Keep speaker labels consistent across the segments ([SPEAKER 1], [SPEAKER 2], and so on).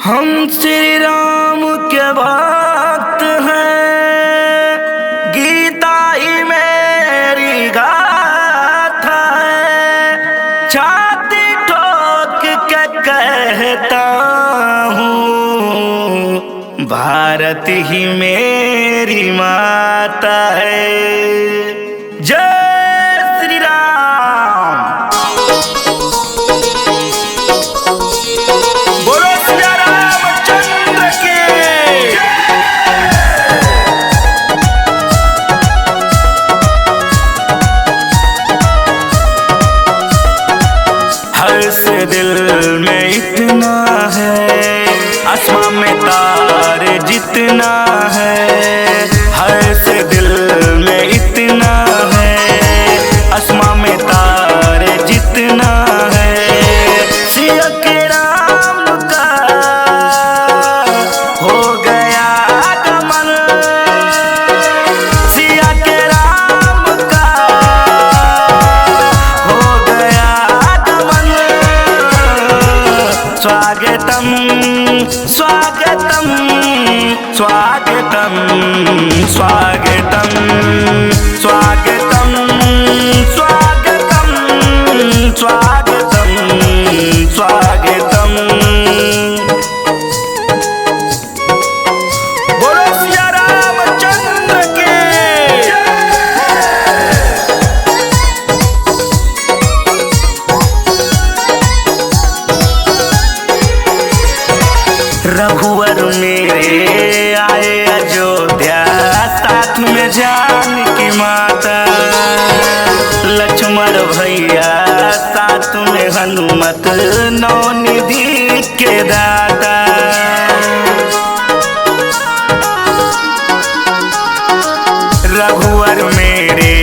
[SPEAKER 1] हम श्री राम के भक्त हैं, गीता ही मेरी गाथा है। छाती ठोक के कहता हूँ, भारत ही मेरी माता है। जय श्री राम। बोलो श्री रामचंद्र की। हर्ष दिल में इतना है, आसमां में तारे जितना है। हर्ष दिल में इतना है, आसमां में तारे जितना है। सिया के राम का हो गया गमन, सिया के राम का हो गया गमन। स्वागतम स्वागतम स्वागतम स्वागतम स्वागतम स्वागतम स्वागतम स्वागतम। बोलो सिया रामचंद्र की। रघुवर मेरे आए अयोध्या, साथ में जानकी माता। लक्ष्मण भैया साथ में हनुमत, नौ निधि के दाता। रघुवर मेरे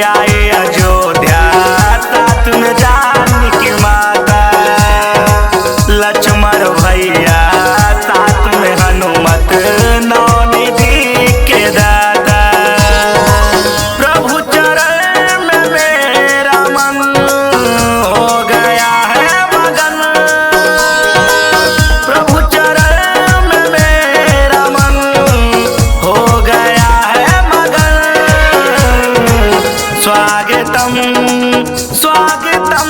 [SPEAKER 1] आए अयोध्या, साथ में जानकी माता। लक्ष्मण भैया साथ में हनुमत, नौ निधि के दाता। प्रभु चरण में मेरा मन हो गया है मगन। प्रभु चरण में मेरा मन हो गया है मगन। स्वागतम स्वागतम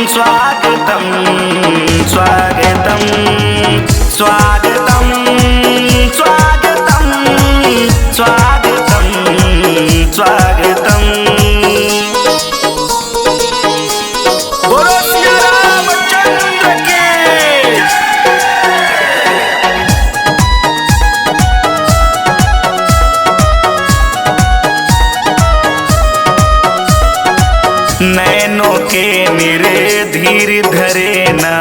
[SPEAKER 1] स्वागतम स्वागतम स्वागतम स्वागतम स्वागतम स्वागतम। बोलो सिया रामचंद्र की। नैनों के निरे धीर धरे ना,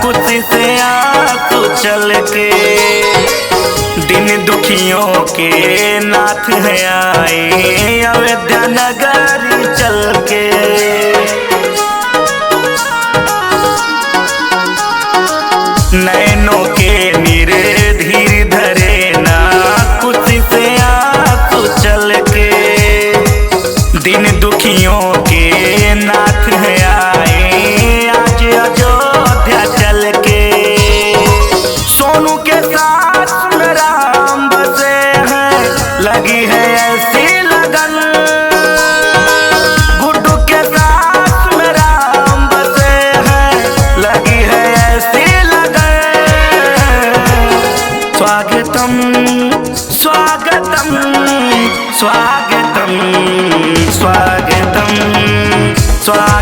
[SPEAKER 1] कुछ से आंसू चल के। दिन दुखियों के नाथ है आए, अयोध्या नगर चल के। नैनों के निरे धीर धरे ना, कुछ से आंसू चल के। दिन दुखियों के नाथ है आए, आज अयोध्या चल के। सोनू के साथ में राम बसे हैं, लगी है ऐसी लगन। गुड्डू के साथ में राम बसे हैं, लगी है ऐसी लगन। स्वागतम स्वागतम स्वागतम स्वागतम स्वागतम।